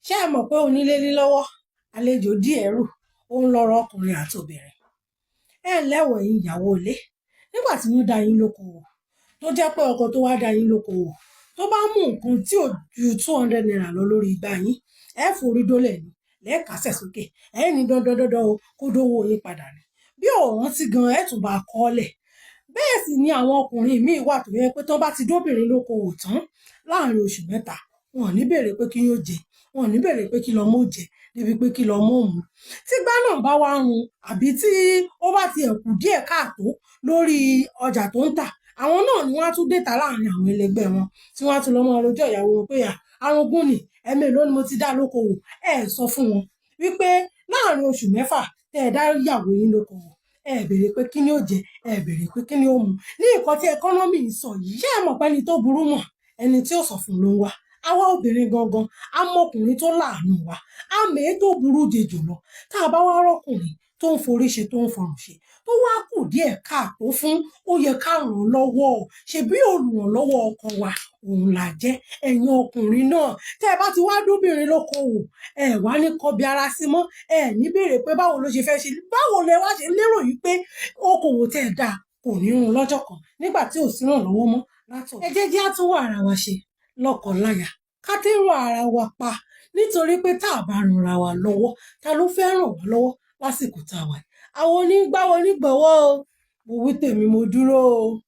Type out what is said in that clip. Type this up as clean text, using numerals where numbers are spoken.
Ṣé ẹ mọ̀ pé onílé ní lọ́wọ́, àlejò dí ẹrù, òun lọ́rọ̀ ọkùnrin àti obìnrin. Ẹ ǹlẹ́ o, ẹ̀yin ìyàwó ilé, nígbà tí wọ́n dá yín lókoòwò, tó jẹ́ pé ọkọ tó wá dá yín lókoòwò, tó bá mú nǹkan tí ò ju ₦200 lọ lórí igbá yín, ẹ forí dólẹ̀ ni, lẹ́ẹ̀kásẹ̀ sókè, ẹ ní dandan dandan o, kó dówó yín padà ni. Bí ò rántí gan, ẹ tún bá a kọ́ lẹ̀. Bẹ́ẹ̀ sì ni àwọn ọkùnrin míì wà tó yẹ pé tán bá ti dóbìnrin lókoòwò tán, láàrin oṣù 3, wọn ò ní béèrè pé kí yóò jẹ, wọn ò ní béèrè pé kí lọmọ ó jẹ, débi pé kí lọmọ ó mu. Tí gbá náà bá wá run, àbí tí ó bá ti ẹ̀kú díẹ̀ káàtó lórí ọjà tó ń tà, àwọn náà ni wọ́n á tún déta láàrin àwọn ẹlẹgbẹ́ wọn, tí wọ́n á tún lọ máa rojọ́ ìyàwó wọn pé à arúgún ni, ẹ̀mélòó ni mo ti dá lókoòwò. Ẹ sọ fún wọn wípé láàrin oṣù 6 tẹ́ ẹ dá ìyàwó yín lókoòwò, ẹ béèrè pé kí ni ó jẹ, ẹ béèrè pé kí ni ó mu. Ní nǹkan tí economy ń sọ yìí, ṣé ẹ mọ̀ pé ẹni tó burú mọ̀, ẹni tí ó sọ fún ló ń wá. Àwa obìnrin gangan a mọkùnrin tó láàánú wa, a mèé tó burú jejò lọ. Tá a bá wá rọkùnrin tó ń forí ṣe, tó ń fọrùn ṣe, tó wá kù díẹ̀ káàtó fún, ó yẹ ká ràn án lọ́wọ́. Ṣebí olùrànlọ́wọ́ ọkọ wa òun là jẹ́. Ẹ̀yin ọkùnrin náà, tẹ́ ẹ bá ti wá dóbìnrin lókoòwò, ẹ wá ní kọbi ara sí mọ́, ẹ ní béèrè pé báwo ló ṣe fẹ́ ṣe. Báwo lẹ wá ṣe lérò yìí pé okòwò tẹ́ ẹ dáa kò ní run lọ́jọ́ kan nígbà tí ò sí rànlọ́wọ́ mọ́ látọ̀? Ẹ jẹ́ jẹ́ á tún wà ara wa ṣe lọ́kọ-láya, ká tẹ́rù ara wa pa, nítorí pé tá a bá ranra wa lọ́wọ́, ta ló fẹ́ ràn wá lọ́wọ́ lásìkò tá a wà yìí? Àwọn onígbàwọ̀ onígbọ̀wọ́ o. Mo wí tèmi, mo dúró o.